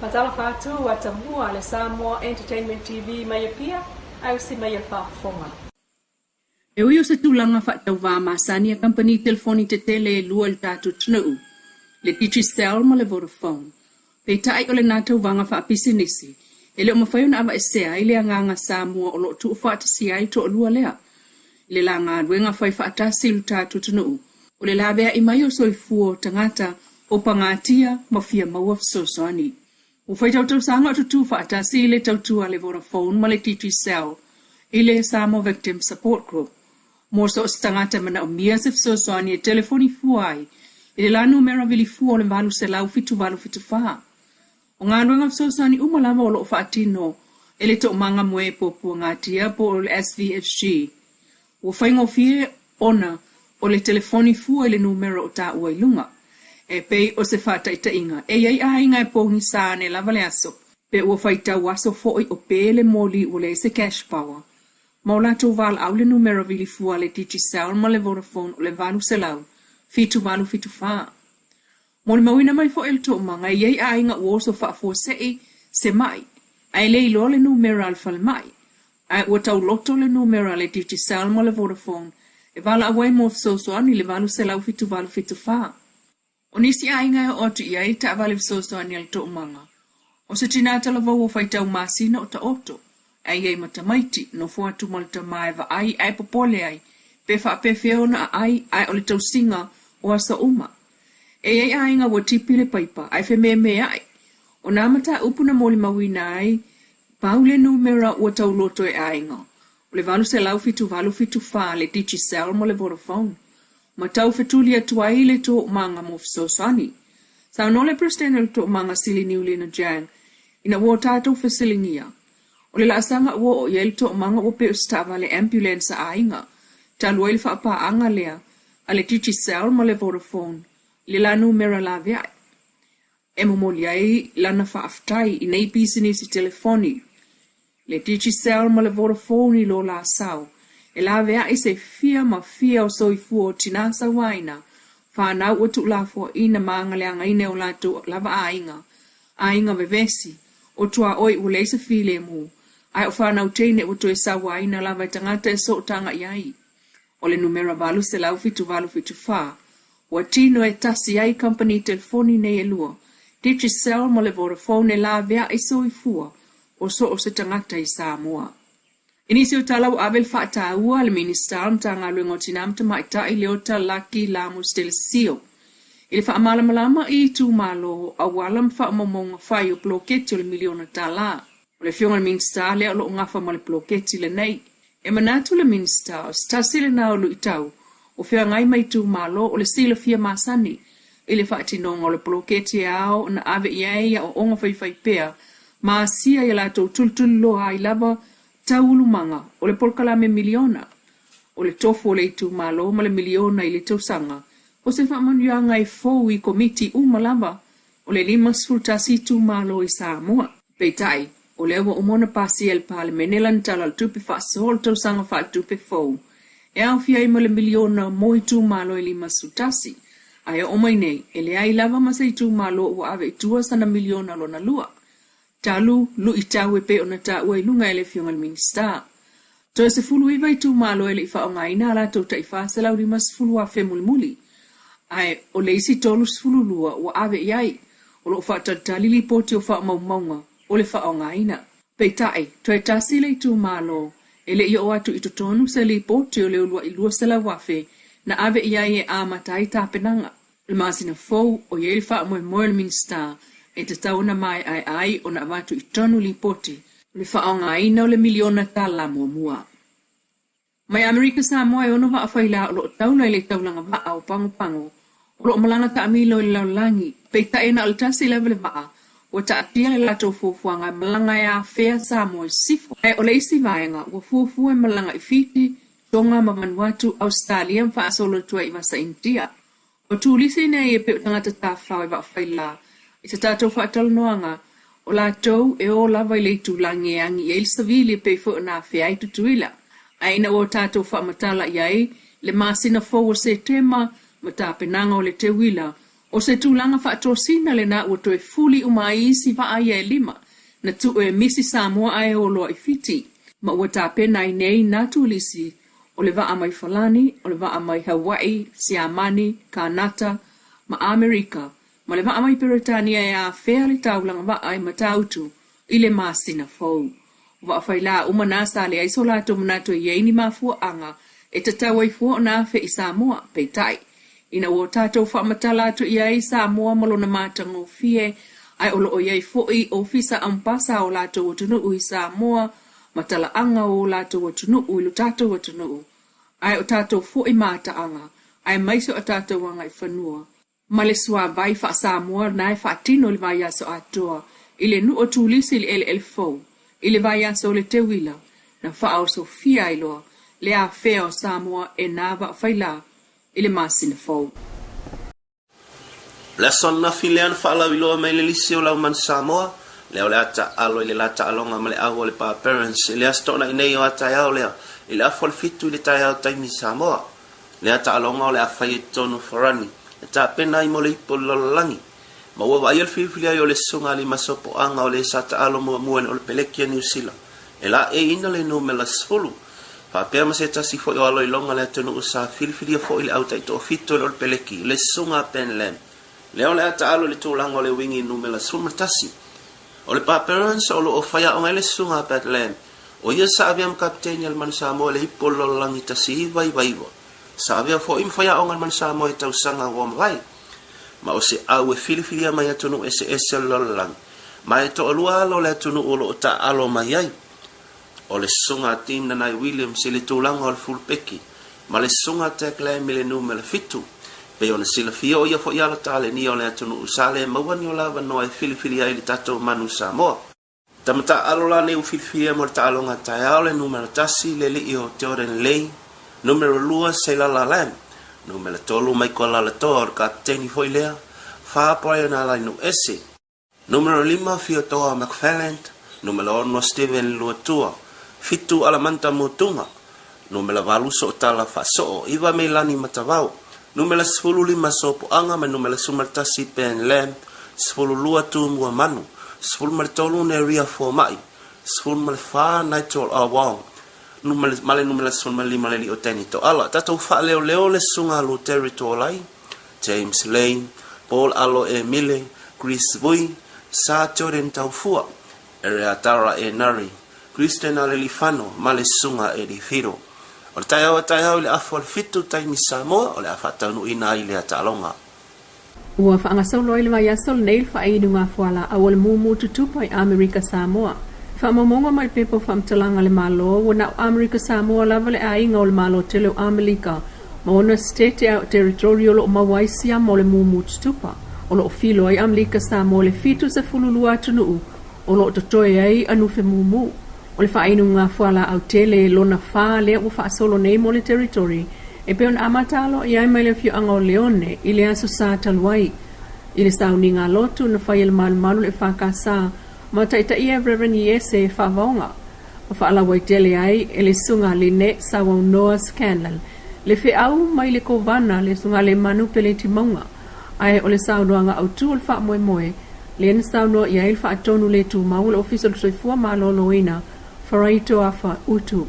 Faatalofa atu a Tamua le Samoa Entertainment TV mai Apia ae usi mai a faafofoga. E ui o se tulaga faatauvā masani a kamupani telefoni tetele e lua i le tatou atunuu, le Digicel ma le Vodafone, peitai o lena tauvaga faapisinisi e le o mafai ona aveesea ai le agaga Samoa o lo o tuufaatasia ai le toalua lea i le la galuega fai faatasi i lo tatou atunuu o le laveai mai o soifua o tagata o pagatia ma fia maua fesoasoani. Ua faitau tausaga o tutū faatasi le tautua a le Vodafone ma le Digicel i le Samoa Victim Support Group mo so o se tagata e manaomia se fesoasoani e telefoni fua ai i le la numera vili fua o le 800 7874. O galuega fesoasoani uma lava o lo o faatino e le Toomaga Moe Puapuagatia po o le SVFG. Ua faigofie ona o le telefoni fua i le numera o taua i luga. E pei o se faataitaiga, e i ai aiga e pogisa ane lava le aso, pe ua faitau aso foi o pē le moli ua leai se cash power, ma o latou valaau le numera vili fua a le Digicel ma le Vodafone o le 800 7874. Molimauina mai foi e le Toomaga e i ai aiga ua oso faafuasei se ma'i, ae le iloa le numera a le falemai, ae ua tauloto le numera a le Digicel ma le Vodafone e valaau ai mo fesoasoani i le 800 7874. O nisi aiga e oo atu i ai taavale fesoasoani a le Toomaga, o se tinā talavou o faitau masina o taoto, ae i ai ma tamaiti, nofo atu ma le tama e vaai ae popole ai pe faapefea ona aai ae o le tausiga o aso uma. E i ai aiga ua tipi le paipa ae fememea'i. O nā mataupu na molimauina ai, pau le numera ua tauloto e aiga, o le 800 7874 le Digicel ma le Vodafone, ma tau fetuli atu ai le Toomaga mo fesoasoani. Saunoa le Peresetene o le Toomaga Sili Niulina Jiang ina ua o tatou fesiligia, O le laasaga ua oo i ai le toomaga ua pei o se taavale ambulance a aiga, talu ai le faapaaga lea a le Digicel ma le Vodafone i le la numera laveai e momoli ai lana faafetai i nei pisinisi telefoni, le Digicel ma le Vodafone i lo la sao e laveai se fia ma fia o soifua o tinā sauaina, fanau ua tuulafoaiina ma agaleagaina e o latou lava aiga, aiga vevesi, o tuaoi ua leai se filemu, ae o fanau teine ua toe sauaina lava e tagata e sootaga i ai. O le numera 800 7874, ua tino e tasi ai kamupani telefoni nei e lua, Digicel ma le Vodafone e laveai soifua o so o se tagata i Samoa. I nisi o tala ua ave le faataua a le Minisita o le Matagaluega o Tina ma Tamaitai Leota Laki Lamos Delesio i le faamalamalama i itumalo auala ma faamaumauga fai o poloketi o le miliona tala. O le Afioga i le Minisita lea o lo o gafa ma le poloketi lenei. E manatu le Minisita o se tasi lena o luitau o feagai ma itumalo o le silafia masani i le faatinoga o le poloketi e ao ona ave i ai aoaoga faifaipea ma asia i a latou tulituliloa ai lava tauulumaga o le polokalame miliona o le tofu o le itumalo ma le miliona i le tausaga o se faamanuiaga e fou i komiti uma lava o le 51 itumalo i Samoa. Peitai, o lea ua uma ona pasia e le Palemene lana Tala o le Tupe Faasoa o le tausaga faaletupe fou e aofia ai ma le miliona mo itumalo e 51, ae oo mai nei, e leai lava ma se itumalo ua ave i tua sana miliona lona lua. Talu luitau e pei ona taua i luga e le Afioga i le Minisita. Toe 19 itumalo e le i faaaogaina a latou tai $450,000 mulimuli, ae o le isi 32 ua ave i ai, o lo o faatalitali lipoti o faamaumauga o le faaaogaina. Peitai, toe tasi le itumalo e le i oo atu i totonu se lipoti o le uluai $200,000 na ave i ai e amata ai tapenaga. O le masina fou, o i ai le faamoemoe o le Minisita e tatau ona maeaea ai ona avatu i totonu lipoti o le faaaogaina o le miliona tala muamua. Mai Amerika Samoa e ono vaa faila o lo o taula i le taulaga vaa o Pago Pago o lo o malaga taamilo i le lalolagi, peitai na o le tasi lava le vaa ua taatia le latou fuafuaga e malaga e afea Samoa i sisifo. Ae o le isi vaega ua fuafua e malaga i Fiti, Tonga ma Vanuatu, Ausetalia ma faasolo atu ai i Vasa Initia. O turisi nei e pei o tagata tafafao e vaafaila i se tatou faatalanoaga, o latou e o lava i le itulagi e agi i ai le savili e pei foi ona afea ai Tutuila. Ae ina ua tatou faamatala i ai le masina fou o Setema ma tapenaga o le teuila, O se tulaga faatosina lena ua toe fuli uma ai isi vaa ia e lima na tuu e misi Samoa ae o loa i Fiti, ma ua tapena ai nei nā turisi o le vaa mai Falani, o le vaa mai Hawaii, Siamani, Kanata ma Amerika, ma le vaa mai Peretania e afea le taulaga vaa i Matautu i le masina fou. O vaa faila uma na sa leai so latou manatu e i ai ni mafuaaga e tatau ai fua ona afe i Samoa, peitai, ina ua tatou faamatala atu i ai Samoa ma lona matagofie, ae o lo o i ai foi ofisa ambasa o latou atunuu i Samoa ma talaaga o latou atunuu i lo tatou atunuu, ae o tatou foi mataaga, aemaise o tatou agaifanua, ma le suavai faa-Samoa na e faatino i le vaiaso atoa i le nuu o Turisi i le eleele fou, i le vaiaso o le Teuila, na faaosofia ai loa le afea o Samoa e nā vaa faila i le masina fou. O le aso ananafi lea na faalauiloa mai le lisi o le Au Manu Samoa, lea o le a taalo i le la taaloga ma le au a le Barbarians i le Aso Toonai nei o a taeao lea i le afa o le 7 i le taeao taimi Samoa. Lea taaloga o le a fai i totonu o Farani e tapena ai mo le ipu o le lalolagi. Ma ua vaaia le filifili ai o le Susuga a Limasopoaga o le sa taalo muamua i le Olepeleki a Niu Sila e laeiina le numera 10, faapea ma se tasi foi o aloiloga a le atunuu sa filifilia foi le au taitoafitu o le Olepeleki, le Susuga a Ben Lamb. Lea o le a taalo i le tulaga o le wingi numera 11. O le Barbarians o lo o faiaoga ai le Susuga a Pat Lamb, o ia sa avea ma kapiteni a le Manu Samoa i le Ipu o le Lalolagi 1999. Sa avea foi ma faiaoga a le Manu Samoa i tausaga ua mavae. Ma o se au e filifilia mai atunuu eseese o le lalolagi, ma e toalua alo o le atunuu o lo o taaalo mai ai. O le Susuga a Tim Nanai Williams i le tulaga o le fulupeki, ma le Susuga a Jack Lam i le numera 7. Pei ona silafia o ia foi alo talenia o le atunuu sa le maua ni o la avanoa e filifili ai le tatou Manu Samoa. Tama taaalo la nei ua filifilia mo le taaloga taeao le numera 1 le alii o Jordan Lay, numera 2 Seilala Lam, numera 3 Michael Alatoa o le kapiteni foi lea, 4 Brian Alainu'ese, numera 5 Fiotoa McFarland, numera 6 Steven Luatua, 7 Alamanta Motunga, numera 8 Sootala Faasoo, 9 Meilani Matavao, numera 15 Sopoaga ma numera 11 Ben Lamb, 12 Tumua Manu, 13 Neria Foma'i, 14 Nigel Awong, ma le numera 15 le alii o Danny Toala. Tatou faaleoleo le susuga a Luteri Tuolai, James Lane, Paul Alo Emile, Chris Vui, Sir Jordan Taufua, Ereatara Enari, Christian Alelifano ma le Susuga Eddie Whiro. O le taeao a taeao i le afa o le 7 taimi Samoa o le a faataunuuina ai lea taaloga. Ua faagasolo ai le vaiaso lenei le faainuga fualaau o le mumu tutupa i Amerika Samoa. Faamaumauga mai le pepa o faamatalaga a le Malo, ua na o Amerika Samoa lava le aiga o le Malo tele o Amelika ma ona setete a o territory o lo o maua ai siama o le mumu tutupa. O lo o filo ai Amelika Samoa i le 72 atunuu o lo o totoe ai anufe mumu. O le faainuga fualaau tele lona 4 lea ua faasolo nei mo le territory e pei ona amata aloaia ai mai le afioaga o Leone i le aso Sa talu ai. I le sauniga lotu na fai e le malumalu le EFKS ma taitaia e Reverend Iese Faavaoga ma faalauaitele ai e le Susuga Lynette Sauaunoa Scanlon le feau mai le Kovana le Susuga Lemanu Peleti Mauga ae o le saunoaga autu o le faamoemoe lea na saunoa i ai le faatonu le tumau o le Ofisa o le Soifua Maloloina Faraito Afa Utu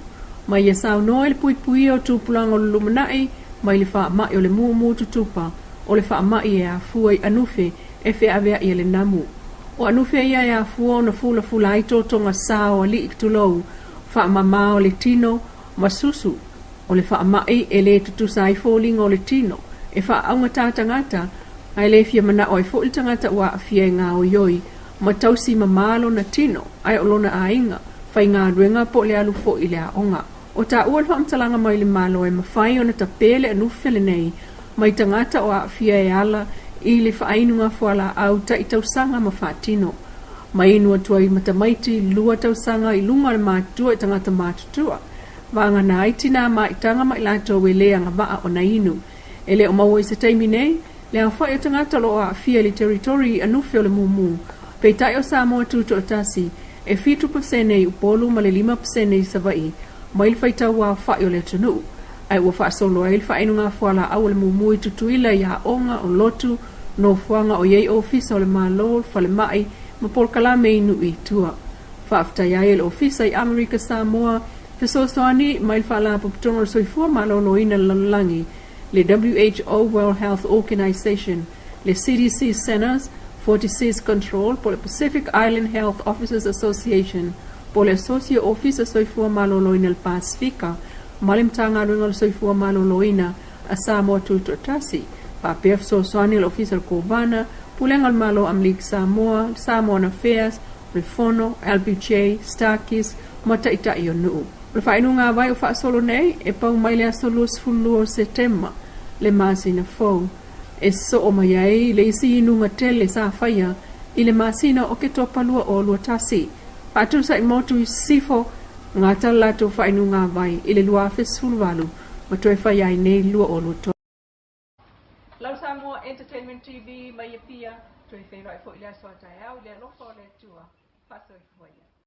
ma ia saunoa i le puipuia o tupulaga o le lumanai mai le faamai o le mumu tutupa o le faamai e afua i anufe e feaveai e le namu. O anufe ia e afua ona fulafula ai totoga sa o alii tulou faamama o le tino ma susu o le faamai e le tutusa ai foliga o le tino e faaaugata tagata ae le fia manao ai foi le tagata ua aafia e gaoioi ma tausi mamā lona tino ae o lona aiga faigaluega po o le alu foi i le aoga. O taua le faamatalaga mai le Malo e mafai ona tapē le anufe lenei mai tagata o aafia e ala i le faainuga fualaau ta'i tausaga ma faatino. Mai inu atu ai ma tamaiti 2 tausaga i luga o le matutua i tagata matutua. Vagana ai tinā maitaga ma i latou e le agavaa ona inu. E le o maua i se taimi nei, le aofai o tagata o lo o aafia i le territory i anufe o le mumu. Peitai o Samoa tutoatasi, e 7% i Upolu ma le 5% i Savaii, mai le faitau aofai o le atunuu. Ae ua faasolo ai le faainuga fualaau o le mumu i Tutuila i aoga o lotu Nofoaga o i ai ofisa o le Malo, le falemai ma polokalame i nuu i tua. Faafetai ai e le Ofisa i Amerika Samoa fesoasoani mai le Faalapotopotoga o le Soifua Maloloina i le Lalolagi, le WHO World Health Organization, le CDC Centers for Disease Control po o le Pacific Island Health Officers Association po o le Asosi o Ofisa Soifua Maloloina i le Pasefika ma le Matagaluega o le Soifua Maloloina a Samoa Tutoatasi, faapea fesoasoani a le Ofisa o le Kovana, Pulega o le Malo o Amelika Samoa, le Samoan Affairs, le Fono, LBJ, Starkist ma Taitai o Nuu. O le faainuga vai o faasolo nei e pau mai le aso 22 o Setema le masina fou e soo mai ai le isi inuga tele sa faia i le masina o Oketopa 2021. Faatusa i motu i Sisifo gata le latou faainuga vai i le 2018 ma toe fai ai nei 2023. Lau Samoa Entertainment TV mai Apia, toe feiloai foi i le aso a taeao i le alofa o le Atua. Faasoifua ia.